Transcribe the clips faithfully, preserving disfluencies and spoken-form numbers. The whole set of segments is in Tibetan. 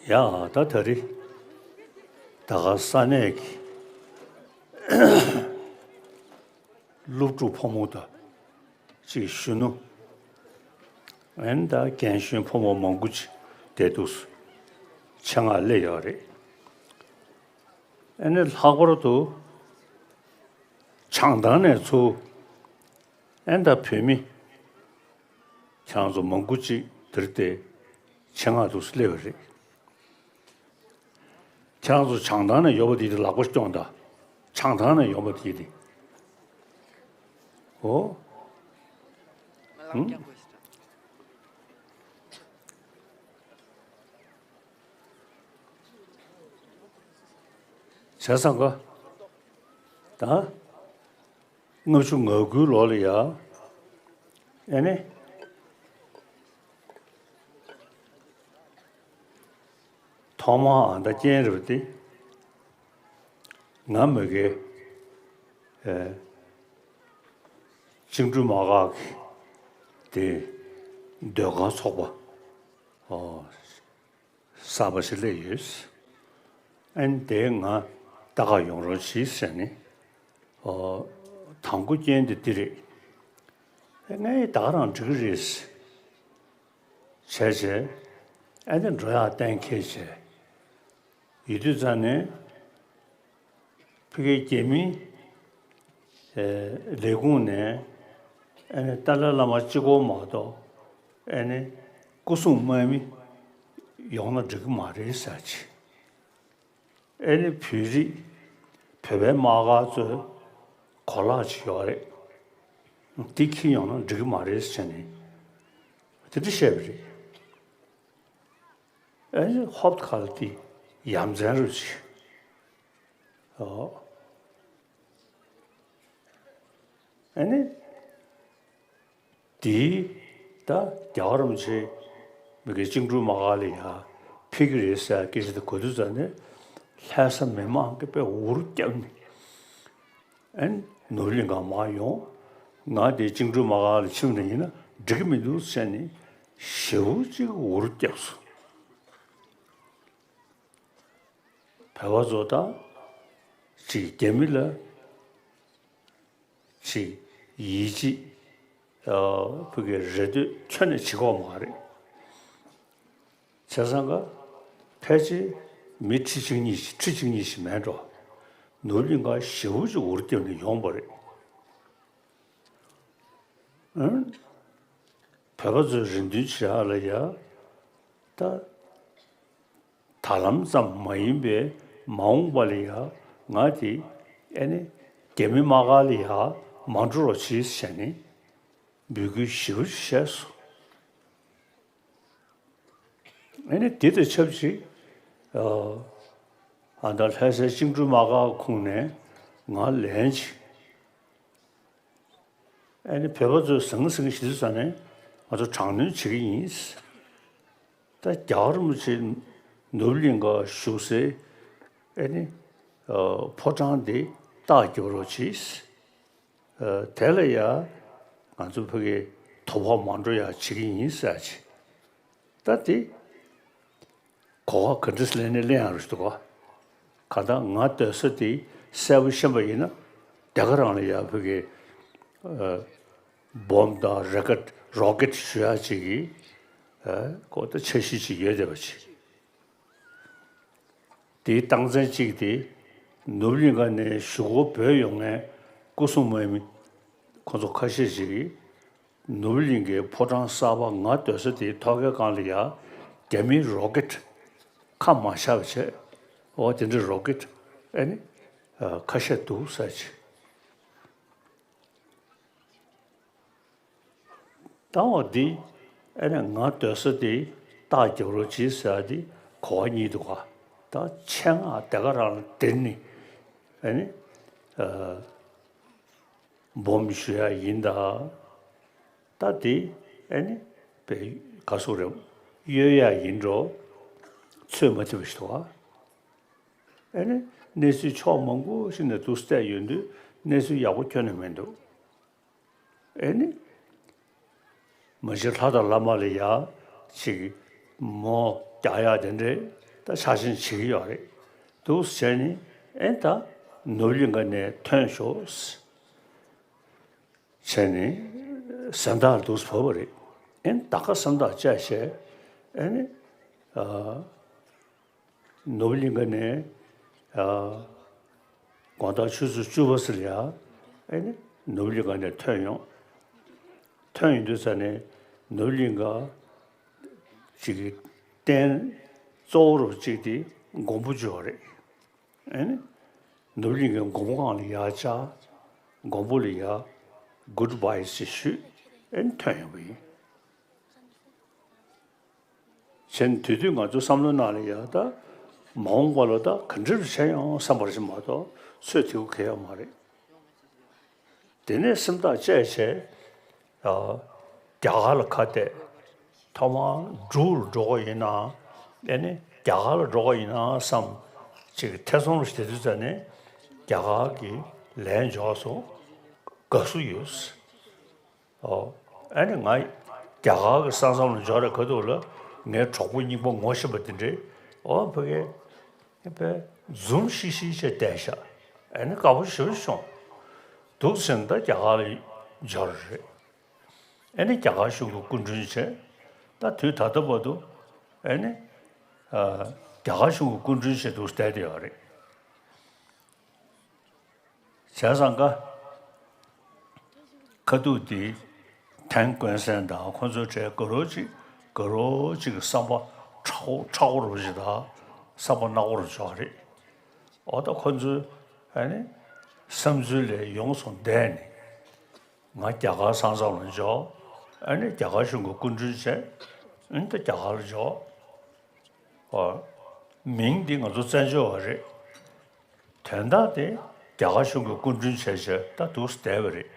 ཡ། ད་ད་རེས་ད་ག་ས་གནས་ཀྱི་སློབ་ཕྲུག་ཕོ་མོ་དང་ཅིག་གཞོན་ནུ། ཨན་ད་རྒན་གཞོན་ཕོ་མོ་མང་པོ་ཅིག་བསྡད་འདུག་ཆེད་མངགས་སླེབས་ཡོད་རེད། ཨ་ནི་ལྷག་པར་དུ་བྱང་ཐང་ནས་ཚུར་ཨན་ད་བོད་མི་ཁྱེད་རང་ཚོ་མང་པོ་ཅིག་འདིར་དེ་ཆེད་མངགས་འདུག་སེ་སླེབས་པ་རེད། ཁྱེད་རང་ཚོ་བྱང་ཐང་ནས་ཡོང་པ་དེ་དེ་ལག་པ་སྐྱོང་དང་། བྱང་ཐང་ནས་ཡོང་པ་དེ་དེ། ཨོ། ཧུམ། བྱས་ཙང་ཀ། ད། ལྔ་བཅུ་ང་དགུའི་ལོ་ལ་ཡ། ཨེ་ནི། ཐོག་མར་ཨ་མདའ་རྐྱེན་རེད་པ་དེ། ང་མ་གི། ཨེ། བཅིངས་འགྲོལ་དམག་ཁག་གི་དེ་སྡོད་ཁང་ཚོགས་པ། ཨོ། གསར་པ་ཞིག་སླེབས་ཡོད། ཨན་དེ་ང་ལྟ་ག་ཡོང་རོགས་གྱིས་ཟེར་ནས། ཨོ། དང་པོ་རྐྱེན་དེ་འདི་རེད། ཨེ་ངས་ད་ག་རང་འགྲིག་གི་རེད། བྱས་བྱས། ཨན་དེ་འགྲོ་ཡག་གཏན་འཁེལ་བྱས། ཡོད་དུས་ཙང་ནས། ཕ་གིའི་རྒྱ་མིའི་ལས་ཁུངས་ནས་ཨ་ནི་ཏཱ་ལའི་བླ་མ་གཅིག་པོ་མ་གཏོགས། ཨ་ནི་ སྐུ་སྲུང་དམག་མི་ཡོང་ན་འགྲིག་གི་མ་རེད་ཟེར་ཅིག་ཨེ་ནི་བོད་རིགས་བོད་པའི་དམག་སྒར་ཚོའི་གོ་ལག་ཅིག་ཡོད་རེད། འདི་འཁྱེར་ཡོང་ན་འགྲིག་གི་མ་རེད་ཟེར་ནས་དེ་འདྲ་བཤད་པ་རེད། ཨེ་ནི་ཧོབ་ཁ་ལ་དེ་ཡ་མཚན་རུ་ཅིག་ཨོ། ཨེ་ནི། དེའི་ད་རྒྱལ་བ་རིན་པོ་ཆེ་མི་གི་བཅིངས་འགྲོལ་དམག་སྒར་ལ་ཡ་ཕེབས་ཀྱི་རེད་ཟེར་སྐད་ཆ་དེ་གོ་དུས་ཙམ་ནས་ལྷ་ས་མི་མང་གིས་དཔེ་འུར་བརྒྱབ་ནས་ཨེ་ནི་ནོར་བུ་གླིང་ག་མར་ཡོང་། ང་དེ་བཅིངས་འགྲོལ་དམག་སྒར་ལ་ཕྱིན་ནས་ཡིན་ན་འགྲིག་གི་མི་འདུག་ཟེར་ནས་ཞེ་པོ་ཅིག་འུར་བརྒྱབ་སོང་། བོད་པ་ཚོ་དང་ཅིག་རྒྱ་མི་ལ་ཅིག་ཡིད་ཆེས་ཨ་ཕ་གི་རེ་ལྟོས་ཁྱོན་ནས་བྱེད་ཀྱི་ཡོད་མ་རེད། བྱས་ཙང་ཀ་ཕལ་ཆེར་མི་ཁྲི་གཅིག་གཉིས་ཤིག་ཁྲི་གཅིག་གཉིས་ཤིག་མེད་འགྲོ། ནོར་བུ་གླིང་ག་ཞེ་པོ་ཅིག་འུར་བརྒྱབ་ནས་ཡོང་བ་རེད། ཨང་། བོད་པ་ཚོའི་རེ་འདུན་བྱེད་ཡག་ལ་ཡ་ད། ད་ལམ་ཙམ་མ་ཡིན་པའི་མ་འོངས་པ་ལ་ཡ་ང་དེ་ཨེ་ནི་རྒྱ་མི་དམག་སྒར་ལ་ཡ་མ་འགྲོ་རོགས་གྱིས་ཟེར་ནས་འབོད་སྐུལ་ཞེ་པོ་ཅིག་བྱས་སོང་། ཨེ་ནི་དེ་དང་ཆབས་ཅིག་ཨ་ད་ལྷ་སའི་བཅིངས་འགྲོལ་དམག་སྒར་ཁོངས་ནས་ང་ལན་ཅིག་ཨ་ནི་བོད་པ་ཚོས་ཟང་ཟིང་ཞིག་ཙམ་ནས་ང་ཚོ་དྲག་གནོན་བྱེད་ཀྱི་ཡིན། ད་རྒྱལ་བ་རིན་པོ་ཆེ་ནོར་བུ་གླིང་ག་བཞུགས་སའི་ཨ་ནི་ཕོ་བྲང་འདི་རྟ་རྒྱབ་རོགས་གྱིས། དེ་ལ་ཡ་ང་ཚོ་ཕ་གི་དོ་ཕོག་མ་འགྲོ་ཡ་བྱེད་ཀྱི་ཡིན་ཟེར་ཅིག་ད་དེ། གོ་བ་ག་འདྲ་ལེན་ནས་ལེན་ཡག་རེད་འདུག་ག་གང་ལྟར་ང་སྡོད་ས་དེ་གསལ་པོ་ཤེས་པ་ཡིན་ན་དེ་ག་རང་ལ་ཡ་ཕ་གི་ཨ་སྦོམ་དང་རོ་ཀེད་རོ་ཀེད་ཞུ་ཡག་ཅིག་གི་ཨ་གོ་ད་འཆར་གཞི་ཅིག་ཡོད་བསྡད་པ་ཅིག་དེའི་རྟགས་མཚན་གཅིག་དེ་ནོར་བུ་གླིང་ག་ནས་གཞུག་གུ་བོད་ཡོང་མཁན་སྐུ་སྲུང་དམག་མི་ཁོང་ཚོ་ཁ་ཤས་ཤིག་གིས་ནོར་བུ་གླིང་གའི་ཕོ་བྲང་གསར་པ་ང་སྡོད་ས་དེའི་ཐོག་ཁའི་སྒང་ལ་ཡ་རྒྱ་མིའི་རོ་ཀེད་ཁ་མ་བཞག་པ་བྱས། འོ་དེ་འདྲའི་རོ་ཀེད་ཨེ་ནི་ཁ་ཤས་འདུག་ཟེར་ཅིག་ད་འོ་འདི་ཨེ་ནི་ང་སྡོད་ས་དེ་རྟ་རྒྱབ་རོགས་གྱིས་ཟེར་ཡ་དེ་གོ་བ་གཉིས་འདུག་ག་ད་ཆེད་མངགས་དེ་ག་རང་ལ་དེར་ནི་ཨེ་ནི་སྦོམ་ཞུ་ཡ་ཡིན་ད། ད་དེ་ཨེ་ནི་པའི་ག་སོག་རེད། གཡོལ་ཡ་ཡིན་འགྲོ། ཚོད་མ་ཐིག་པ་ཞིག་འདུག་ག་ཨེ་ནི་གནས་ཚུལ་ཕྱོགས་མང་པོ་ཞིག་ནས་འདུག་བལྟས་ཡོང་དུས་གནས་ཚུལ་ཡག་པོ་ཁྱོན་ནས་མི་འདུག་ཨེ་ནི། མ་གཞི་ལྷ་དང་བླ་མ་ལ་ཡ་ཅིག་མོ་རྒྱག་ཡག་དེ་འདྲས་ད་ཆ་ཤས་བྱེད་ཀྱི་ཡོད་རེད། འདུག་བྱས་ནས་ཨེ་ད་ནོར་གླིང་ག་ནས་ཐོན་ཤོག་བྱས་ནས་སེམས་ཐག་འདུག་བབས་པ་རེད། ཨེ་ད་ག་སེམས་ཐག་བཅད་བྱས་ཨེ་ནི་ཨ། ནོར་བུ་གླིང་ག་ནས་ཨ་དགོང་དག་ཆུ་ཚོད་བཅུ་པ་ཙམ་ལ་ཡ་ཨེ་ནི་ནོར་བུ་གླིང་ག་ནས་ཐོན་ཡོང་། ཐོན་ཡོང་དུས་ཙ་ནས་ནོར་བུ་གླིང་ག་ཅིག་གི་རྟེན་གཙོ་བོ་རུ་གཅིག་དེ་མགོན་པོ་ཇོ་བོ་རེད། ཨེ་ནི་ནོར་བུ་གླིང་གའི་མགོན་པོ་སྒང་ལ་ཡ་བཅར། མགོན་པོ་ལ་ཡ་གུཌ་བྷའི་ཞིག་ཞུས་ཨེ་ནི་ཐོན་ཡོང་བ་ཡིན། བྱས་ནས་དེ་དུས་ང་ཚོའི་བསམ་བློའི་ནང་ལ་ཡ་ད་མ་འོངས་པ་ལ་ད་ག་འདྲ་རུ་བྱས་ཡོང་བསམ་པ་ཞིག་མ་གཏོགས་ཚོད་ཐིག་པོ་གང་ཡང་མ་རེད། དེ་ནས་སེམས་ཐག་བཅད་བྱས་ཨ་རྒྱ་གར་ལ་ཁ་གཏད། ཐོག་མར་འབྲུག་ལ་འགྲོ་དགོས་ཡིན་ན་ཨེ་ནི་རྒྱ་གར་ལ་འགྲོ་དགོས་ཡིན་ན་བསམ་ཅིག་ཐེ་ཚོམ་རུ་བྱེད་དུས་ཙ་ནས་རྒྱ་གར་གྱི་ལན་འབྱོར་སོང་། དགའ་བསུ་ཡོད། ཨོ། ཨ་ནི་ང་རྒྱ་གར་གྱི་ས་མཚམས་ལ་འབྱོར་རེ་ག་འདུག་ལ། ངའི་གྲོགས་པོ་རྙིང་པ་ངོ་ཤེས་པ་དེ་འདྲས་ཨོ་ཕ་གི་དཔེ་འཛུམ་ཤིག་ཤིག་བྱས་བསྡད་ཤག་ཨ་ནི་དགའ་པོ་ཞེ་པོ་བྱུང་། འདུག་ཟེར་ན་ད་རྒྱ་གར་ལ་འབྱོར་རེད། ཨ་ནི་རྒྱ་གར་གཞུང་གི་སྐུ་མགྲོན་བྱས། ད་དུས་ད་ལྟ་བར་དུ་ཨ་ནི་ཨ་རྒྱ་གར་གཞུང་གི་སྐུ་མགྲོན་བྱས་འདུག་བསྡད་བསྡད་ཡོད་རེད། བྱས་ཙང་ཀ་ཁ་ཐུག་འདི་ཐན་ཀོན་སན་དང་ཁོང་ཚོའི་གྲས་དགའ་རབ་ཅིག་ དགའ་རབ་ཅིག་གི་བསམ་པ་མཁྲེགས་པོ་མཁྲེགས་པོ་རུ་ཞིག་དང་བསམ་པ་ནག་པོ་རུ་ཆགས་རེད། འོ་ད་ཁོ་ཚོའི་ཨ་ནི་བསམ་ཚུལ་ལས་ཡོངས་སུ་འདས་ནས། ང་རྒྱ་གར་ས་མཚམས་ལ་འབྱོར། ཨ་ནི་རྒྱ་གར་གཞུང་གི་སྐུ་མགྲོན་བྱས། ཨ་ནི་ད་རྒྱ་གར་ལ་འབྱོར། ཨ། མིང་འདི་ང་ཚོ་བཙན་བྱོལ་བ་རེད། དོན་དག་དེ་རྒྱ་གར་གཞུང་གི་སྐུ་མགྲོན་བྱས་བྱས་ད་འདུག་སེ་བསྡད་པ་རེད།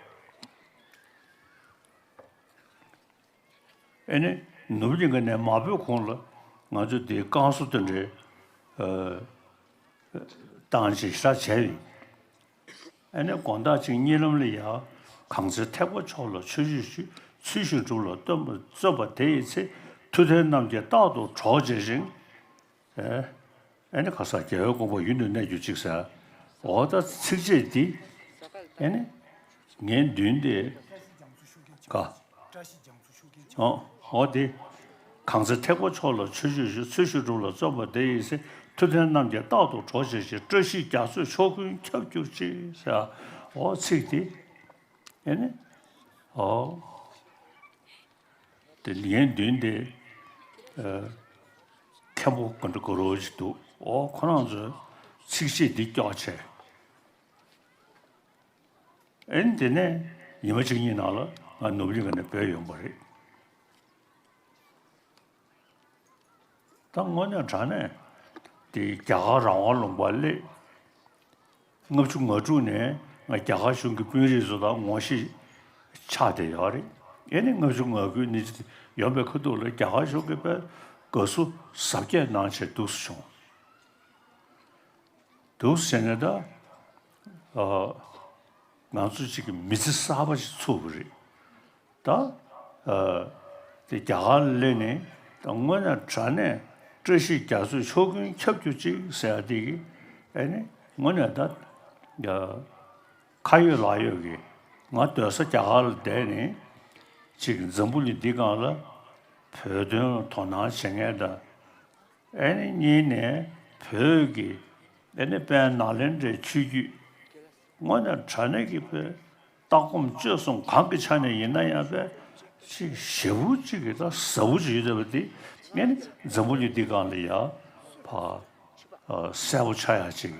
ཨ་ནི་ནོར་བུ་གླིང་ག་ནས་མ་བུད་གོང་ལ་ང་ཚོ་འདི་བསྐང་གསོ་དེ་འདྲའི་ཨ་བཏང་བྱས་ཞེ་དྲག་བྱས་ཡིན། ཨ་ནི་དགོང་དག་ཅིག་གཉིད་ལམ་ལ་ཡ། གང་ཚེ་ཐེག་པ་མཆོག་ལ་ཆོས་སྤྱོད་ཞུས། ཚུལ་བཞིན་སྒྲུབ་ལ་བརྩོན་པ་བརྩོན་པ་དེ་ཡི་ཚེ། མཐུ་ལྡན་རྣམས་ཀྱིས་རྟག་ཏུ་གྲོགས་བྱེད་ཅིང་། ཨེ། ཨ་ནི་ཁ་སང་རྒྱལ་བའི་དགོངས་པ་ཡུན་དུ་གནས་གྱུར་ཅིག་ཟེར། འོ་ད་ཚིགས་བཅད་འདི། ཨ་ནི་ངའི་མདུན་དེ། ཀ། འོ། འོ་དེ། གང་ཚེ་ཐེག་པ་མཆོག་ལ་ཆོས་སྤྱོད་ཞུས། ཚུལ་བཞིན་སྒྲུབ་ལ་བརྩོན་པ་དེ་ཡི་ཚེ། མཐུ་ལྡན་རྣམས་ཀྱིས་རྟག་ཏུ་གྲོགས་བྱེད་ཅིང་། བཀྲ་ཤིས་རྒྱ་མཚོས་ཕྱོགས་ཀུན་ཁྱབ་གྱུར་ཅིག་ཟེར། འོ་ཚིག་དེ། ཨེ་ནི། འོ། དེ་ལན་བདུན་དེ། ཨ། མཁན་པོ་ག་འདྲ་ག་རོ་ཞིག་འདུག་འོ་ཁོ་རང་ཚོས་ཚིགས་བཅད་འདི་སྐྱོར་བྱས། ཨེ་ནི་དེ་ནས་ཉི་མ་གཅིག་གཉིས་ནང་ལ་ང་ནོར་བུ་གླིང་ག་ནས་བྲོས་ཡོང་པ་རེད། ད་དངོས་གནས་དྲང་གནས་དེ་རྒྱ་གར་རང་དབང་ལུང་པར་སླེབས། ལྔ་བཅུ་ང་དྲུག་ནས་ང་རྒྱ་གར་གཞུང་གི་དཔོན་རིགས་ཚོ་དང་ངོ་ཤེས་ཆགས་བསྡད་ཡོད་རེད། ཨེ་ནི་ལྔ་བཅུ་ང་དགུའི་ནས་ཡོང་པའི་ཁ་ཐུག་ལ་རྒྱ་གར་གཞུང་གིས་དཔེ་དགའ་བསུ་གཟབ་རྒྱས་གནང་བྱས་འདུག་སེ་བྱུང་། འདུག་ཟེར་ནས་ད། ཨ། ང་ཚོ་གཅིག་གི་མི་ཚེ་གསར་པ་ཞིག་ཚུགས་པ་རེད། ད། ཨ། དེ་རྒྱ་གར་ལ་སླེབས་ནས་ད་དངོས་གནས་དྲང་གནས་བཀྲ་ཤིས་རྒྱ་མཚོས་ཕྱོགས་ཀུན་ཁྱབ་གྱུར་ཅིག་ཟེར་ཡ་དེ་གི་ཨེ་ནི་དངོས་གནས་ད། ཨ། ཁ་ཡོད་ལག་ཡོད་ཀྱི་ང་སྡོད་ས་རྒྱ་གར་ལ་བསྡད་ནས་གཅིག་འཛམ་བུ་གླིང་འདི་སྒང་ལ་བོད་དོན་དོ་སྣང་བྱེད་མཁན་དང་། ཨེ་ནི་གཉིས་ནས་བོད་ཀྱི་ཨེ་ནི་དཔལ་ནཱ་ལེནྡྲའི་ཆོས་བརྒྱུད་དངོས་གནས་དྲང་གནས་ཀྱི་བོད་ལྟ་སྒོམ་སྤྱོད་གསུམ་གང་གི་ཆ་ནས་ཡིན་ན་ཡང་བས་ཅིག་ཞེ་པོ་ཅིག་གི་ད་ཟབ་པོ་ཅིག་ཡོད་བསྡད་པ་འདི་ཨེ་ནི་འཛམ་བུ་གླིང་འདི་སྒང་ལ་ཡ་ཕར་གསལ་པོ་ཆགས་ཡ་ཅིག་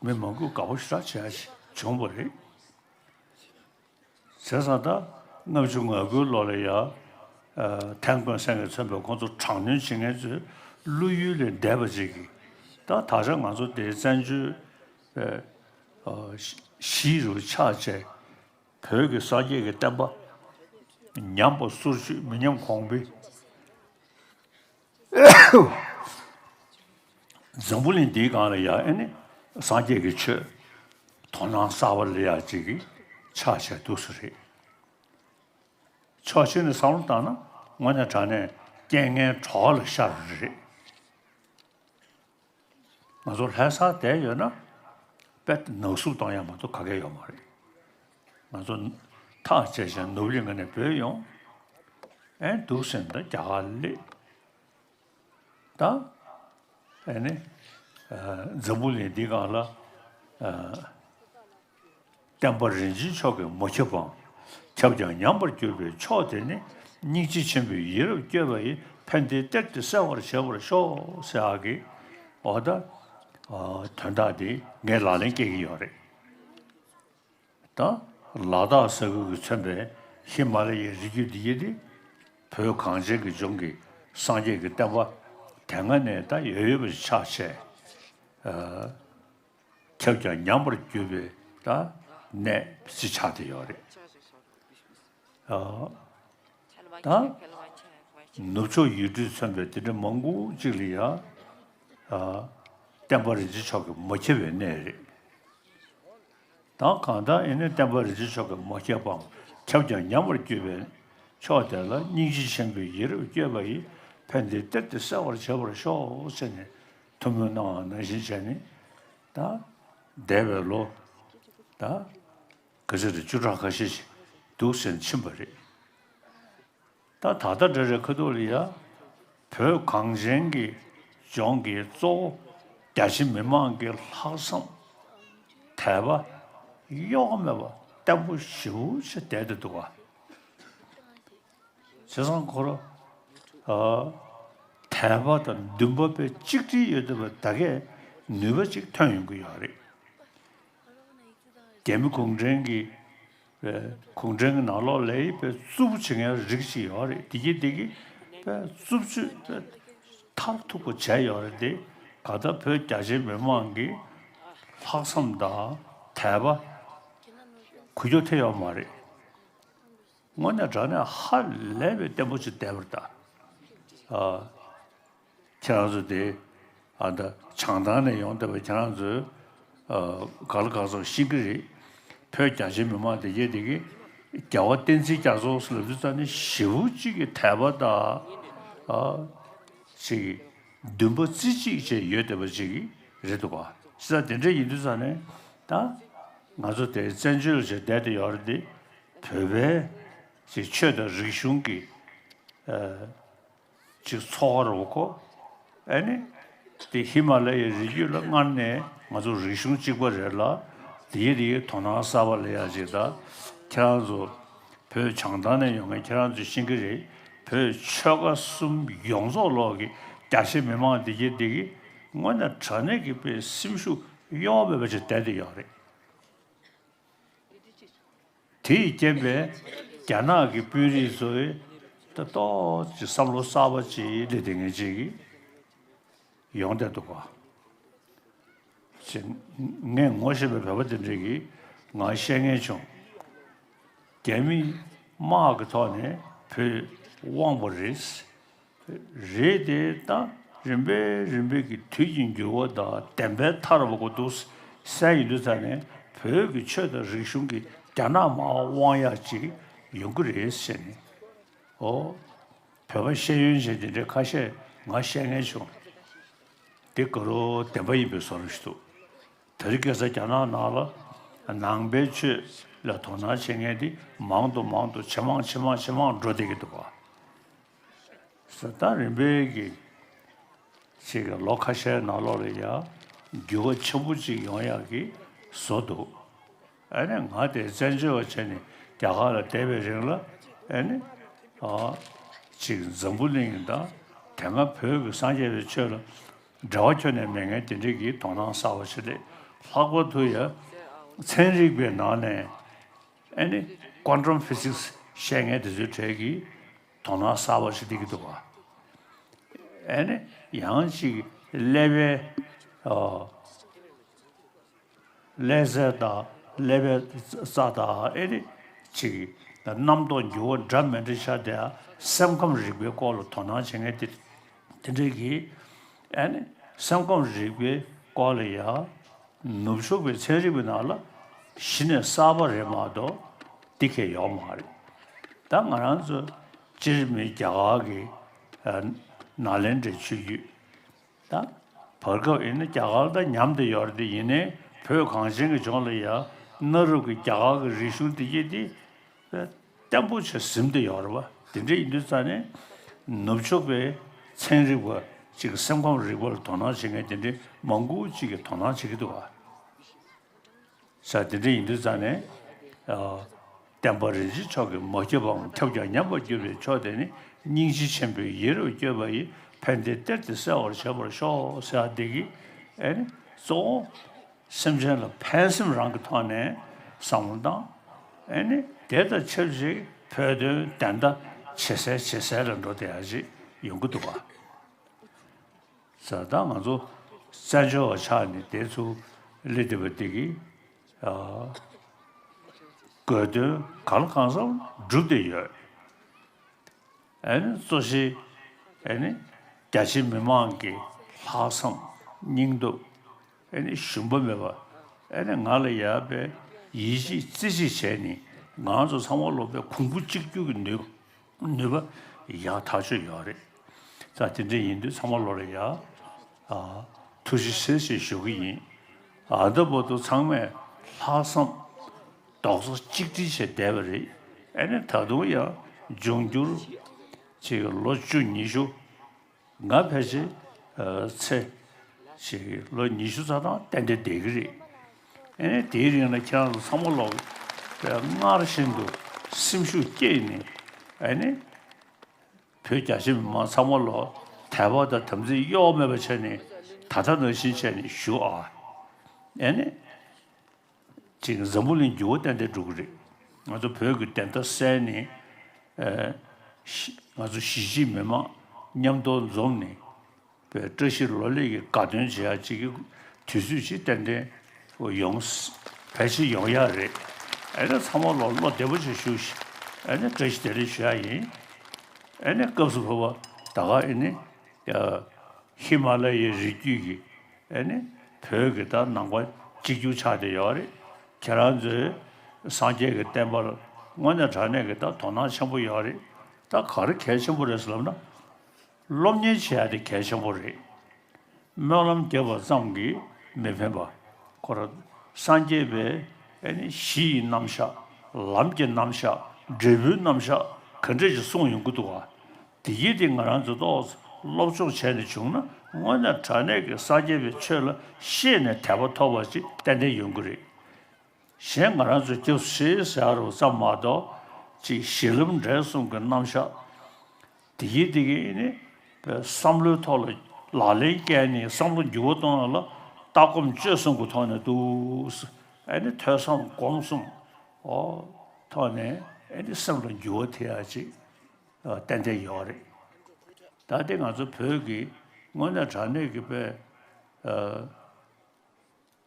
མི་མང་པོས་དགའ་པོ་ཞེ་དྲག་བྱེད་ཡ་ཅིག་བྱུང་བ་རེད། བྱས་ཙང་ད་ལྔ་བཅུ་ང་དགུའི་ལོ་ལ་ཡ། ཨ། ཐན་ཀོན་སན་གྱིས་མཚོན་པའི་ཁོང་ཚོ་དྲག་གནོན་བྱེད་མཁན་ཚོའི་བློ་ཡུལ་ལས་འདས་པ་ཅིག་གིས་ད་ད་ཆ་ང་ཚོ་དེའི་བཙན་བྱོལ་བའི། ཨ། གཞིས་རུ་ཆགས་བྱས་བོད་ཀྱི་སངས་རྒྱས་ཀྱི་བསྟན་པ་ཉམས་པ་སོར་ཆུད་མི་ཉམས་གོང་འཕེལ། འཛམ་བུ་གླིང་འདིའི་སྒང་ལ་ཡ་ཨེ་ནི་སངས་རྒྱས་ཀྱི་ཆོས་དོ་སྣང་གསར་པ་སླེབས་ཡ་ཅིག་གི་ཆགས་བྱས་འདུག་སེ་རེད། ཕྱོགས་གཅིག་ནས་བསམ་བློ་བཏང་ན་དངོས་གནས་དྲང་གནས་རྐྱེན་ངན་གྲོགས་ལ་ཤར་བ་རེད། ང་ཚོ་ལྷ་སར་བསྡད་ཡོད་ན་དཔེ་ནག་བསུབ་གཏོང་ཡ་མ་གཏོགས་ག་གེ་ཡོད་མ་རེད། ང་ཚོ་ཐག་བཅད་བྱས་ནོར་བུ་གླིང་ག་ནས་བྲོས་ཡོང་། ཨེ་འདུག་སེ་ད་རྒྱ་གར་སླེབས། ད་ཨེ་ནི་ཨ་འཛམ་བུ་གླིང་འདི་སྒང་ལ་ཨ་བསྟན་པ་རིན་ཆེན་མཆོག་གིས་མ་ཁྱབ་པའམ། ཁྱབ་ཀྱང་ཉམས་པར་གྱུར་པའི་ཕྱོགས་དེ་ནི། སྙིང་རྗེ་ཆེན་པོས་ཡིད་རབ་བསྐྱོད་པ་ཡིས། ཕན་བདེའི་གཏེར་དེ་གསལ་བར་བྱེད་པར་ཤོག་ཟེར་ཡག་གི་འོ་ད་ཨ་དོན་དག་འདི་ངས་ལག་ལེན་སྐྱེལ་གྱི་ཡོད་རེད། ད་ལ་དྭགས་ས་ཁུལ་གྱིས་མཚོན་པའི་ཧི་མ་ལ་ཡའི་རི་རྒྱུད་འདི་ཡི་དེ་བོད་གངས་ཅན་གྱི་ལྗོངས་ཀྱི་སངས་རྒྱས་ཀྱི་བསྟན་པ་དེ་སྔ་ནས་ད་ཡོད་ཡོད་པ་ཞིག་ཆགས་བྱས། ཨ། ཁྱབ་ཀྱང་ཉམས་པར་གྱུར་པའི་ད་གནས་ཅིག་ཆགས་བསྡད་ཡོད་རེད། ཨ། ད་ནུབ་ཕྱོགས་ཡུལ་གྲུས་མཚོན་པའི་དེ་འདྲ་མང་པོ་ཅིག་ལ་ཡ། ཨ། བསྟན་པ་རིན་ཆེན་མཆོག་གིས་མ་ཁྱབ་པའི་གནས་རེད། ད་གང་ལྟར་ཨེ་ནི་བསྟན་པ་རིན་ཆེན་མཆོག་གིས་མ་ཁྱབ་པའམ་ཁྱབ་ཀྱང་ཉམས་པར་གྱུར་པའི་ཕྱོགས་དེ་ལ། སྙིང་རྗེ་ཆེན་པོས་ཡིད་རབ་བསྐྱོད་པ་ཡིས། ཕན་བདེའི་གཏེར་དེ་གསལ་བར་བྱེད་པར་ཤོག་ཟེར་ནས་ཐུགས་སྨོན་གནང་བ་ནང་བཞིན་བྱས་ནས་ད་འདས་པའི་ལོ་ད་ག་ཚོད་རེད། བཅུ་ཕྲག་ཁ་ཤས་ཤིག་འདུག་ཟེར་ནས་ཕྱིན་པ་རེད། ད་ད་ལྟ་འདྲ་རེད། ཁ་ཐུག་ལ་ཡ་བོད་གངས་ཅན་གྱི་ལྗོངས་ཀྱི་གཙོ་བོ་རྒྱ་ཆེ་མི་མང་གི་ལྷག་བསམ་དད་པ་གཡོ་བ་མེད་པ་བརྟན་པོ་ཞེ་པོ་ཅིག་བསྡད་དེ་འདུག་ག་བྱས་ཙང་ཁོ་རང་ ཨ། དད་པ་དང་འདུན་པ་དཔེ་གཅིག་སྒྲིལ་ཡོད་བསྡད་པ་ད་གས་ནུས་པ་ཅིག་ཐོན་ཡོང་གི་ཡོད་རེད། རྒྱ་མི་གུང་ཁྲན་གྱི་པའི་གུང་ཁྲན་གྱི་ནང་ལོགས་ལ་ཡི་པའི་རྩུབ་པོ་བྱེད་མཁན་རིགས་ཤིག་ཡོད་རེད། དེ་གི་དེ་གི་པའི་རྩུབ་སྤྱོད་པའི་མཐར་ཐུག་པ་བྱས་ཡོད་རེད་དེ། ག་ད་བོད་རྒྱ་ཆེ་མི་མང་གི་ལྷག་བསམ་དང་དད་པ་འགུལ་སྐྱོད་ཐེབས་ཡོད་མ་རེད། དངོས་གནས་དྲང་གནས་ཧ་ལས་པའི་བརྟན་པོ་ཅིག་བསྡད་པ་རེད་ད། ཨ། ཁྱེད་རང་ཚོ་དེ་ཨ་ད་བྱང་ཐང་ནས་ཡོང་བསྡད་པ་ཁྱེད་རང་ཚོས་ཨ་ག་ལ་གང་འཚམ་ཤེས་ཀྱི་རེད། བོད་རྒྱ་ཆེ་མི་མང་དེ་གས་དེ་གས་རྒྱལ་བ་བསྟན་འཛིན་རྒྱ་མཚོ་ལབ་དུས་ཙང་ནས་ཞེ་པོ་ཅིག་གི་དད་པ་དང་ཨ་ཅིག་འདུན་པ་རྩེ་གཅིག་བྱས་ཡོད་བསྡད་པ་ཅིག་རེད་འདུག་ག། བྱས་ཙང་དེ་འདྲ་ཡིན་དུས་ཙང་ནས་ད་ང་ཚོ་དེ་བཙན་བྱོལ་ལ་བྱས་བསྡད་དེ་ཡོད་རེད་དེ། བོད་པའི་ཅིག་ཆོས་དང་རིག་གཞུང་གི་ཨ། ཅིག་འཚོ་བ་རོལ་གོ། ཨ་ནི། དེ་ཧི་མ་ལ་ཡའི་རི་རྒྱུད་ལ་སྔར་ནས་ང་ཚོ་རིག་གཞུང་གཅིག་པ་རེད་ལ། དེའི་རིགས་དོ་སྣང་གསར་པ་ལ་ཡ་ཅིག་ད། ཁྱེད་རང་ཚོ་བོད་བྱང་ཐང་ནས་ཡོང་མཁན་ཁྱེད་རང་ཚོས་ཤེས་ཀྱི་རེད། བོད་ཆོལ་ཁ་གསུམ་ཡོངས་རྫོགས་ལོག་གི་རྒྱ་ཆེ་མི་མང་དེ་གྱད་དེ་གི་དངོས་གནས་དྲང་གནས་ཀྱི་པའི་སེམས་ཤུགས་གཡོ་བ་མེད་པ་ཅིག་བསྡད་དེ་ཡོད་རེད། དེ་ཡི་རྐྱེན་པས་རྒྱ་ནག་གི་དཔོན་རིགས་ཚོས་ད་ཏོག་ཙམ་བསམ་བློ་གསར་པ་ཅིག་སླེབས་བསྡད་མཁན་ཅིག་ཡོང་བསྡད་འདུག་ག། ཅེས་ངས་ངོ་ཤེས་པའི་བོད་པ་དེ་འདྲས་ཀྱིས་ང་བཤད་མཁན་བྱུང་། རྒྱ་མི་དམག་གི་ཐོག་ནས་བོད་དབང་བ་རེད། རེད་དེ་ད་རིམ་པས་རིམ་པས་ཀྱི་དུས་ཀྱི་འགྱུར་བ་དང་བདེན་པའི་ཐར་བ་གོ་འདུག་གསལ་ཡིན་དུས་ཙང་ནས་བོད་ཀྱི་ཆོས་དང་རིག་གཞུང་གི་རྒྱ་ནག་མར་དབང་ཡག་ཅིག་ཡོང་གི་རེད་ཟེར་ནས། ཨོ། བོད་པ་ཤེས་ཡོན་ཅན་དེ་འདྲའི་ཁ་ཤས་ང་བཤད་མཁན་བྱུང་། དེ་ག་རོ་བདེན་པ་ཡིན་པའི་བཟོ་འདྲ་ཞིག་འདུག། དེ་རིང་ཁ་སང་རྒྱ་ནག་ནང་ལ་ནང་པའི་ཆོས་ལ་དོ་སྣང་བྱེད་མཁན་དེ་མང་དུ་མང་དུ་ཇེ་མང་ཇེ་མང་ཇེ་མང་འགྲོ་བསྡད་ཀྱི་འདུག་ག། ཟེར་ད་རིམ་པས་ཀྱི་ཅིག་གི་ལོ་ཁ་ཤས་ནང་ལོགས་ལ་ཡང་འགྱུར་བ་ཆེན་པོ་ཅིག་ཡོང་ཡག་གི་བཟོ་འདུག། ཨ་ནི་ང་དེ་བཙན་བྱོལ་བ་བྱས་ནས་རྒྱ་གར་ལ་བསྡད་པའི་རིང་ལ་ཨ་ནི་ཨ་ཅིག་འཛམ་བུ་གླིང་དང་དེ་སྔ་བོད་ཀྱི་སངས་རྒྱས་པའི་ཆོས་ལ་འབྲེལ་བ་ཁྱོན་ནས་མེད་མཁན་དེ་འདྲས་ཀྱི་དོ་སྣང་གསར་པ་ཞིག་སླེབས། ལྷག་པར་དུ་ཡང་ཚན་རིག་པའི་ནང་ནས་ཨ་ནི་ཀོན་ཊམ་ཕི་ཟིག་སི་བཤད་མཁན་དེ་ཚོའི་གྲས་ཀྱིས་དོ་སྣང་གསར་པ་ཞིག་སླེབས་ཀྱི་འདུག་ག། ཨ་ནི་ཡང་ཅིག་ཀླད་པའི་ཨ་ཀླད་རྩ་དང་ཀླད་པའི་རྩ་དང་ཨེ་རེད། ཅིག་རྣམ་རྟོག་འགྱུར་བ་འདྲ་མི་འདྲ་ཤར་དེ་སེམས་ཁམས་རིག་པའི་སྐོར་ལ་དོ་སྣང་བྱེད་མཁན་དེ་དེ་འདྲས་ཀྱིས་ཨེ་ནི་སེམས་ཁམས་རིག་པའི་སྐོར་ལ་ཡང་ནུབ་ཕྱོགས་པའི་ཚན་རིག་པའི་ནང་ལ་གཞི་ནས་གསར་པ་རེད་མ་གཏོགས་འདི་གས་ཡོད་མ་རེད། ད་ང་རང་ཚོ་སྤྱིར་མི་རྒྱ་གར་གྱི་ཨ་ནཱ་ལེནྡྲའི་ཆོས་བརྒྱུད། ད་བར་སྐབས་ཡིན་ན་རྒྱ་གར་དང་མཉམ་དུ་ཡོད་རེད་དེ། ཡིན་ནའི་བོད་གངས་ཅན་གྱི་ལྗོངས་ལ་ཡང་གནའ་རབས་ཀྱི་རྒྱ་གར་གྱི་རིག་གཞུང་འདི་གྱད་དེ་བརྟན་པོ་ཆེ་ཟིན་བསྡད་ཡོད་རེད་པ། དེ་འདྲ་ཡིན་དུས་ཙང་ནས་ནུབ་ཕྱོགས་པའི་ཚན་རིག་པ་ཅིག་སེམས་ཁམས་རིག་པ་ལ་དོ་སྣང་བྱེད་མཁན་དེ་འདྲའི་མང་པོ་ཅིག་གིས་དོ་སྣང་བྱེད་ཀྱི་འདུག་ག། ས་དེ་འདྲ་ཡིན་དུས་ཙང་ནས་ཨ་བསྟན་པ་རིན་ཆེན་མཆོག་གིས་མ་ཁྱབ་པའམ་ཁྱབ་ཀྱང་ཉམས་པར་གྱུར་པའི་ཆོས་དེ་ནི་སྙིང་རྗེ་ཆེན་པོས་ཡིད་རབ་བསྐྱོད་པ་ཡིས་ཕན་བདེའི་གཏེར་དེ་གསལ་བར་བྱེད་པར་ཤོག་ཟེར་བ་འདི་གིས་ཨེ་ནི་གཙོ་བོ་སེམས་ཅན་ལ་ཕན་སེམས་རང་གི་ཐོག་ནས་བསམ་བློ་བཏང་། ཨེ་ནི་དེ་དང་ཆབས་ཅིག་བོད་དོན་བདེན་མཐའ་ཇེ་གསལ་ཇེ་གསལ་ལ་འགྲོ་བསྡད་ཡག་ཅིག་ཡོང་གི་འདུག་ག། ས་ད་ང་ཚོ་བཙན་བྱོལ་བ་ཆགས་ནས་དེ་ཚོ་སླེབས་བསྡད་པ་དེ་གིས་ཨ་དགོས་དོན་གང་ལ་གང་འཚམ་འགྲུབ་བསྡད་ཡོད། ཨ་ནི་གཙོ་ཆེ་ཨ་ནི་རྒྱ་ཆེ་མི་མང་གི་ལྷག་བསམ་སྙིང་སྟོབས། ཨ་ནི་ཞུམ་པ་མེད་པ། ཨ་ནི་ང་ལ་ཡག་པའི་ཡིད་ཆེས་རྩེ་གཅིག་བྱས་ནས་ང་ཚོ་ཚང་མ་ལོག་པའི་གོང་བུ་གཅིག་གྱུར་གྱི་ནུས་ནུས་པ་ཡག་ཐག་ཆོད་ཡོད་རེད། ས་དེ་འདྲ་ཡིན་དུས་ཚང་མ་ལོག་ལ་ཡག་ཨ་ཐུགས་རྗེ་ཆེ་ཞེས་ཞུ་གི་ཡིན། ཨ་ད་བར་དུ་ཚང་མས་ལྷག་བསམ་རྡོག་རྩ་གཅིག་སྒྲིལ་བྱས་བསྡད་པ་རེད། ཨ་ནི་ད་དུང་ཡང་འབྱུང་འགྱུར་ཅིག་ལོ་བཅུ་ཉི་ཤུ། ང་ཕལ་ཆེར་ཨ་ཚེ་ཞིག་ལོ་ཉི་ཤུ་རྩ་གྲངས་ཏན་ཏན་བསྡད་ཀྱི་རེད། ཨ་ནི་དེའི་རིང་ལ་ཁྱེད་རང་ཚོ་ཚང་མ་ལོག་པའི་སྔར་བཞིན་དུ་སེམས་ཤུགས་བསྐྱེད་ནས་ཨ་ནི་ བོད་རྒྱ་ཆེ་མི་མང་ཚང་མ་ལོ་དད་པ་དང་དམ་ཚིག་གཡོ་བ་མེད་པ་བྱས་ནས་ད་ལྟ་ནང་བཞིན་བྱས་ནས་བཞུགས་ཨ། ཨེ་ནི། ཅིག་འཛམ་བུ་གླིང་འགྱུར་བ་ཏན་ཏན་འགྲོ་གི་རེད། ང་ཚོ་བོད་ཀྱི་བདེན་མཐའ་གསལ་ནས། ཨེ། ཤི- ང་ཚོ་གཞིས་བྱེས་མི་མང་མཉམ་དུ་འཛོམས་ནས། པའི་བཀྲ་ཤིས་ལོ་ལེགས་ཀྱི་དགའ་སྟོན་བྱེད་ཡག་ཅིག་གི་དུས་ཚོད་ཅིག་ཏན་ཏན་ཡོང་ས- ཕལ་ཆེར་ཡོང་ཡག་རེད། ཨ་ནི་ཚང་མ་ལོ་བློ་བདེ་པོ་ཞིག་བཞུགས་ཤིག་ཨ་ནི་བཀྲ་ཤིས་བདེ་ལེགས་ཞུ་ཡག་ཡིན། ཨ་ནི་སྐབས་སུ་བབ་པ་ད་ག་ཨ་ནི་ཡ་ཧི་མ་ལ་ཡའི་རི་རྒྱུད་ཀྱི་ཨ་ནི་བོད་ཀྱི་ད་ནང་པ་གཅིག་གྱུར་ཆགས་བསྡད་ཡོད་རེད། ཁྱེད་རང་ཚོས་སངས་རྒྱས་ཀྱི་བསྟན་པར་དངོས་གནས་དྲང་གནས་ཀྱི་ད་དོ་སྣང་ཆེན་པོ་ཡོད་རེད། ད་ག་རེ་གལ་ཆེན་པོ་རེད་ཟེར་ལབ་ན། སློབ་གཉེར་བྱེད་ཡ་དེ་གལ་ཆེན་པོ་རེད། སྨོན་ལམ་བརྒྱབ་པ་ཙམ་གྱིས་མི་ཕན་པ། ཁོ་རང་སངས་རྒྱས་པའི་ཨེ་ནི་གཞི་ཡི་རྣམ་གཞག་ལམ་གྱི་རྣམ་གཞག་འབྲས་བུའི་རྣམ་གཞག་ག་འདྲས་ཞིག་གསུངས་ཡོང་གི་འདུག་ག་དེ་ཡིན་དེ་ང་རང་ཚོ་ཏོག་ཙམ་སློབ་སྦྱོང་བྱས་ནས་བྱུང་ན་དངོས་གནས་དྲང་གནས་ཀྱི་སངས་རྒྱས་པའི་ཆོས་ལ་ཤེས་ནས་དད་པ་ཐོབ་པ་ཅིག་ཏན་ཏན་ཡོང་གི་རེད། གཞན་ང་རང་ཚོ་སྐྱབས་སུ་མཆི་ཟེར་བ་ཙམ་མ་གཏོགས་ཅིག་གཞི་ལམ་འབྲས་གསུམ་གྱི་རྣམ་གཞག་དེ་གའི་དེ་གའི་ནི་བསམ་བློའི་ཐོག་ལ་ལག་ལེན་བཀལ་ནས་བསམ་བློ་འགྱུར་བ་གཏོང་ཡག་ལ་ལྟ་སྒོམ་སྤྱོད་གསུམ་གྱི་ཐོག་ནས་འདུག་ཨ་ནི་ཐོས་བསམ་སྒོམ་གསུམ་འོ་ཐོག་ནས་ཨ་ནི་སེམས་ལ་འགྱུར་བ་ཐེབས་ཡག་ཅིག་ཏན་ཏན་ཡོད་རེད། ད་དེ་ང་ཚོ་བོད་ཀྱི་དངོས་གནས་དྲང་གནས་ཀྱི་དཔེ།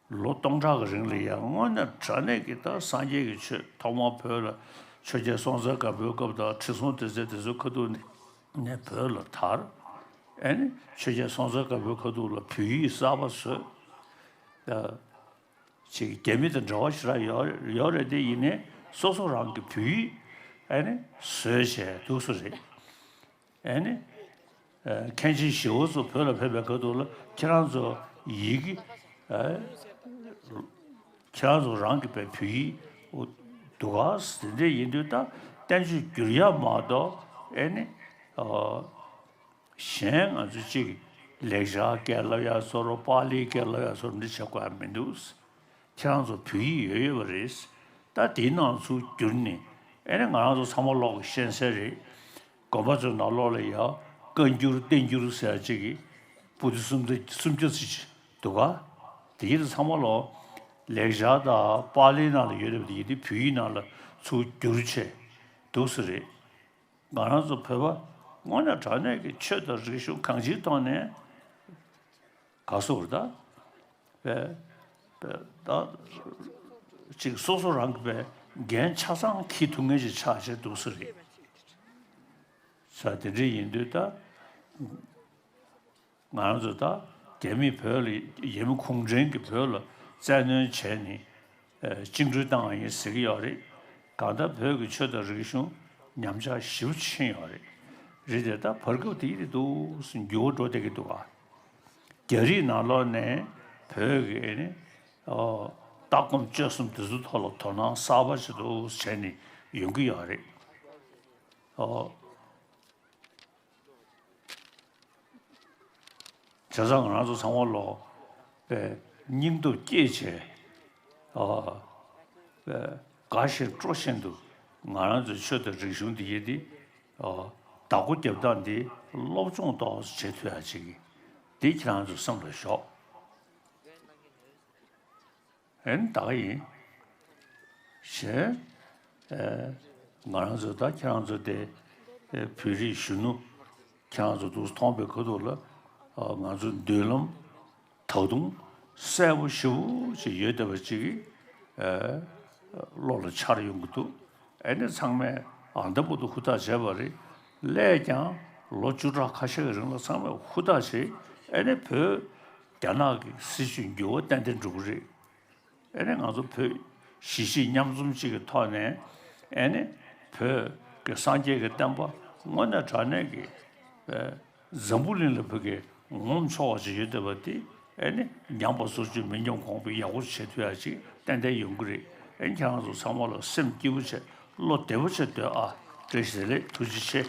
ལོ་སྟོང་ཕྲག་གི་རིང་ལ་ཡང་དངོས་གནས་དྲང་གནས་ཀྱི་ད་སངས་རྒྱས་ཀྱི་ཆོས་ཐོག་མར་བོད་ལ་ཆོས་རྒྱལ་སྲོང་བཙན་སྒམ་པོའི་སྐབས་དང་ཁྲི་སྲོང་ལྡེ་བཙན་དེ་ཚོའི་ཁ་ཐུག་ནས་བོད་ལ་དར། ཨེ་ནི་ཆོས་རྒྱལ་སྲོང་བཙན་སྒམ་པོའི་ཁ་ཐུག་ལ་བོད་ཡིག་གསར་པ་བཟོས། ད་ཅིག་རྒྱ་མི་དང་འབྲེལ་བ་ཞེ་དྲག་ཡོད་ཡོད་རེད་དེ་ཡིན་ནའི་སོ་སོ་རང་གི་བོད་ཡིག་ཨེ་ནི་བཟོས་བྱས་འདུག་སེ་རེད། ཨེ་ནི། ཨེ། མཁན་ཆེན་ཞི་བ་འཚོ་བོད་ལ་ཕེབས་པའི་སྐབས་དུས་ལ་ཁྱེད་རང་ཚོ་ཡི་གེ་ཨེ། ཁྱེད་རང་ཚོ་རང་གི་པའི་བོད་ཡིག་འདུག་ག་དེ་འདྲ་ཡིན་དུས་ད་བསྟན་བཅོས་བསྒྱུར་ཡག་མ་གཏོགས་ཨེ་ནི། ཨོ། གཞན་ང་ཚོ་གཅིག་ལེགས་སྦྱར་སྐད་བསླབ་ཡག་བཟོ་འདྲ་པཱ་ལིའི་སྐད་བསླབ་ཡག་བཟོ་འདྲ་བྱེད་དགོས་ཡག་མི་འདུག་ཁྱེད་རང་ཚོ་བོད་ཡིག་ཡོད་ཡོད་པ་རེད། ད་དེའི་ནང་ཚུར་བསྒྱུར་ནས་ཨེ་ནི་ང་རང་ཚོ་ཚང་མ་ཀློག་གི་ཤེས་གསལ་རེད། དགོན་པ་ཚོའི་ནང་ལོགས་ལ་ཡང་བཀའ་འགྱུར་བསྟན་འགྱུར་ཟེར་ཡག་ཅིག་གི་པོ་ཏི་སུམ་བརྒྱ་སུམ་བརྒྱ་ཙམ་ཅིག་འདུག་ག་དེ་ཡིན་དུས་ཚང་མ་ལོ་ལེགས་སྦྱར་དང་པཱ་ལིའི་ནང་ལ་ཡོད་རེད་པ། དེ་ཡིན་དུས་བོད་ཡིག་ནང་ལ་ཚུར་བསྒྱུར་བྱས་འདུག་སེ་རེད། ང་རང་ཚོ་བོད་པ་དངོས་གནས་དྲང་གནས་ཀྱི་ཆོས་དང་རིག་གཞུང་གང་ཅིའི་ཐོག་ནས་ག་སོགས་ད་བས་བས་ད་ཅིག་སོ་སོ་རང་གི་བས་འགན་ཆ་ཚང་འཁྱེར་ཐུབ་མཁན་ཞིག་ཆགས་བྱས་འདུག་སེ་རེད། ས་དེ་འདྲ་ཡིན་དུས་ད། ང་རང་ཚོ་ད་རྒྱ་མིས་བོད་ལ་རྒྱ་མི་གུང་ཁྲན་གྱིས་བོད་ལ་བཙན་གནོན་བྱས་ནས་ཨ་བཅིངས་འགྲོལ་བཏང་བ་ཡིན་ཟེར་གྱི་ཡོད་རེད། གང་ལྟར་བོད་ཀྱི་ཆོས་དང་རིག་གཞུང་ཉམས་ཆག་ཞེ་པོ་ཕྱིན་ཡོད་རེད། རེད་དེ་ད་བར་སྐབས་དེ་ཡིན་དུས་འགྱུར་བ་འགྲོ་བསྡད་ཀྱི་འདུག་ག་རྒྱ་རིགས་ནང་ལོགས་ནས་བོད་ཀྱི་ཨ་ནི་ཨོ་ལྟ་སྒོམ་སྤྱོད་གསུམ་དེ་ཚོའི་ཐོག་ལ་དོ་སྣང་གསར་པ་ཞིག་འདུག་བྱས་ནས་ཡོང་གི་ཡོད་རེད། ཨོ། བྱས་ཙང་ང་རང་ཚོ་ཚང་མ་ལོ་པའི་སྙིང་སྟོབས་བསྐྱེད་བྱས་ཨ་པའི་དགའ་བཞིན་སྤྲོ་བཞིན་དུ་ང་རང་ཚོའི་ཆོས་དང་རིག་གཞུང་འདི་ཡི་འདི་ཨ་བདག་པོ་རྒྱབ་སྟངས་འདི་སློབ་སྦྱོང་ཏོག་ཙམ་བྱེད་ཐུབ་ཡག་ཅིག་འདི་ཁྱེད་རང་ཚོ་སེམས་ལ་ཞོག་ཨེ་ནི་ད་ག་ཡིན། གཞན། ཨེ། ང་རང་ཚོ་ད་ཁྱེད་རང་ཚོ་དེ། ཨེ། བོད་རིགས་གཞོན་ནུ། ཁྱེད་རང་ཚོ་འདུག་མཐོང་པའི་ཁ་ཐུག་ལ། ཨ། ང་ཚོ་མདུན་ལམ། ད་དུང་གསལ་པོ་ཞེ་པོ་ཅིག་ཡོད་བསྡད་པ་ཅིག་གིས། ཨེ། བློ་ལ་འཆར་ཡོང་གི་འདུག་ཨེ་ནི་ཚང་མས་ཨ་འདམ་པོ་དུ་ཧུར་ཐག་བྱས་པ་རེད། སླད་ཀྱང་ལོ་བཅུ་ཕྲག་ཁ་ཤས་ཀྱི་རིང་ལ་ཚང་མས་ཧུར་ཐག་བྱས། ཨེ་ནི་བོད་རྒྱ་ནག་གི་སྲིད་བྱུས་འགྱུར་བ་ཏན་ཏན་འགྲོ་གི་རེད། ཨེ་ནི་ང་ཚོ་བོད་གཞིས་བྱེས་མཉམ་འཛོམས་གཅིག་གི་ཐོག་ནས་ཨེ་ནི་བོད་ཀྱི་སངས་རྒྱས་ཀྱི་བསྟན་པ་དངོས་གནས་དྲང་གནས་ཀྱི་ཨེ་འཛམ་བུ་གླིང་ལ་བོད་ཀྱི་ངོམ་ཆོག་པ་ཞིག་ཡོད་བསྡད་པ་དེ་ཨེ་ནི་ཉམས་པ་སོར་ཆུད་མི་ཉམས་གོང་འཕེལ་ཡག་པོ་བྱེད་ཐུབ་ཡག་ཅིག་ཏན་ཏན་ཡོང་གི་རེད། ཨེ་ནི་ཁྱེད་རང་ཚོ་ཚང་མ་ལ་སེམས་སྐྱིད་པོ་བྱས་བློ་བདེ་པོ་བྱས་སྡོད་ཨ། བཀྲ་ཤིས་བདེ་ལེགས། ཐུགས་རྗེ་ཆེ།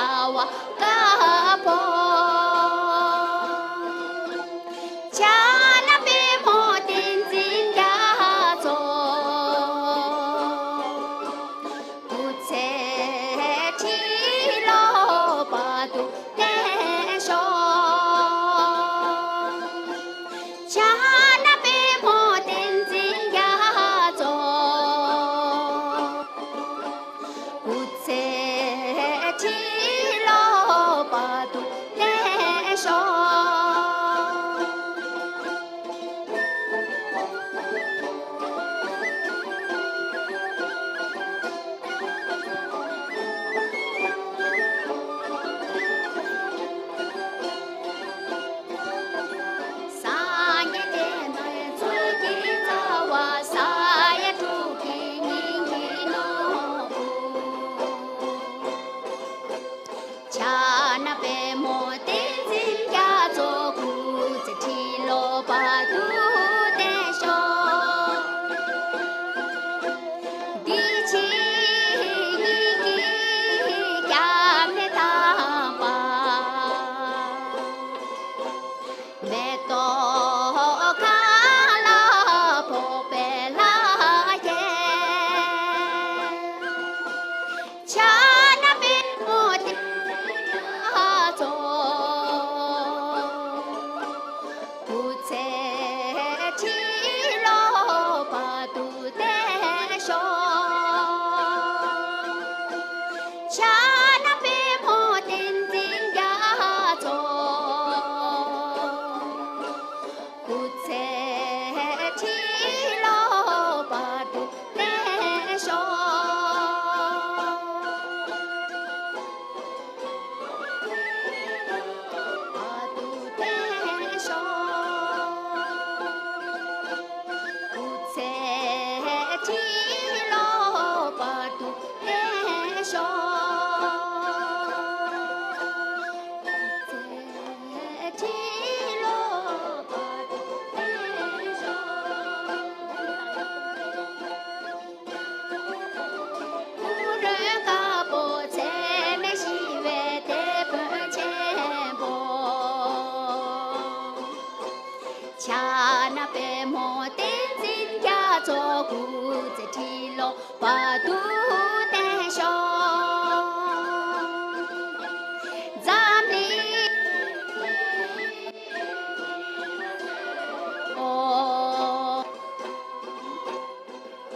ཟླ་བ་དཀར་པོ། ཕྱག་ན་པདྨོ་བསྟན་འཛིན་རྒྱ་མཚོ། སྐུ་ཚེ་ཁྲི་ལོ་བར་དུ་བརྟན་ཤོག། ཕྱག་ན་པདྨོ་བསྟན་འཛིན་རྒྱ་མཚོ། སྐུ་ཚེ་ཁྲི་ལོ་བར་དུ་བརྟན་ཤོག། སངས་རྒྱས་བསྟན་པའི་མཛོད་ཀྱི་རྩ་བ། ས་ཡ་དྲུག་གི་སྙིང་གི་ནོར་བུ། ཕྱག་ན་པདྨོ་བསྟན་འཛིན་རྒྱ་མཚོ། སྐུ་ཚེ་ཁྲི་ལོ་བར་དུ་བརྟན་ཤོག། འདི་ཕྱི་གཉིས་ཀྱི་སྐྱབས་གནས་དམ་པ། མེ་ཏོག་གང་ལ་ཕོག་པའི་ལྷ་རྒྱལ། ཕྱག་ན་པདྨོ་བསྟན་འཛིན་རྒྱ་མཚོ། སྐུ་ཚེ་ཁྲི་ལོ་བར་དུ་བརྟན་ཤོག། ཕྱག་ན་པདྨོ་བསྟན་འཛིན་རྒྱ་མཚོ། སྐུ་ཚེ་ཁྲི་ལོ་བར་དུ་བརྟན་ཤོག། བར་དུ་བརྟན་ཤོག། སྐུ་ཚེ་ཁྲི་ལོ་བར་དུ་བརྟན་ཤོག། སྐུ་ཚེ་ཁྲི་ལོ་བར་དུ་བརྟན་ཤོག། ཀུན་རོལ་དཀར་པོ་ཚད་མེད་ཞི་བའི་དེད་དཔོན་ཆེན་པོ། ཕྱག་ན་པདྨོ་བསྟན་འཛིན་རྒྱ་མཚོ། སྐུ་ཚེ་ཁྲི་ལོ་བར་དུ་བརྟན་ཤོག། འཛམ་གླིང་འོ།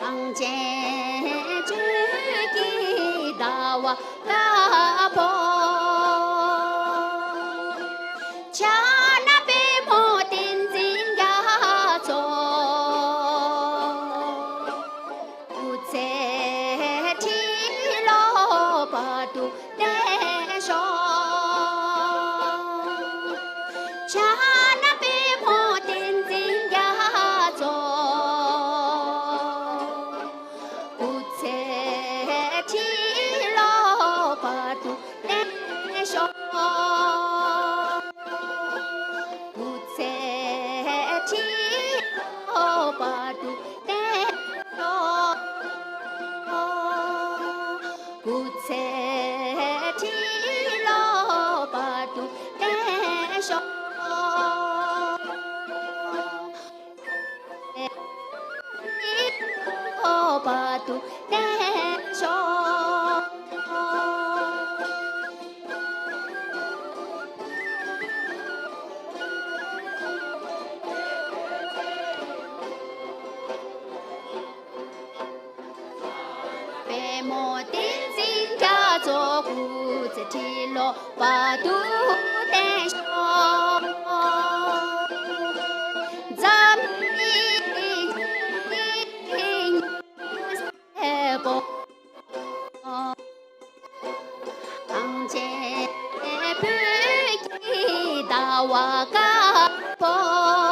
གངས་ཅན་ལྗོངས་ཀྱི་ཟླ་བ་དཀར་པོ། ཕྱག་ན་པདྨོ་བསྟན་འཛིན་རྒྱ་མཚོ། སྐུ་ཚེ་ཁྲི་ལོ་བར་དུ་བརྟན་ཤོག། ཕྱག་ན་པདྨོ་བསྟན་འཛིན་རྒྱ་མཚོ། སྐུ་ཚེ་ཁྲི་ལོ་བར་དུ་བརྟན་ཤོག། སྐུ་ཚེ་ཁྲི་ལོ་བར་དུ་བརྟན་ཤོག། སྐུ་ཚེ་ཁྲི་ལོ་བར་དུ་བརྟན་ཤོག། ཁྲི་ལོ་བར་དུ་བརྟན་ཤོག། པདྨོ་བསྟན་འཛིན་རྒྱ་མཚོ། སྐུ་ཚེ་ཁྲི་ལོ་བར་དུ་བརྟན་ཤོག། འཛམ་གླིང་སེར་པོ། གངས་ཅན་བོད་ཀྱི་ཟླ་བ་དཀར་པོ།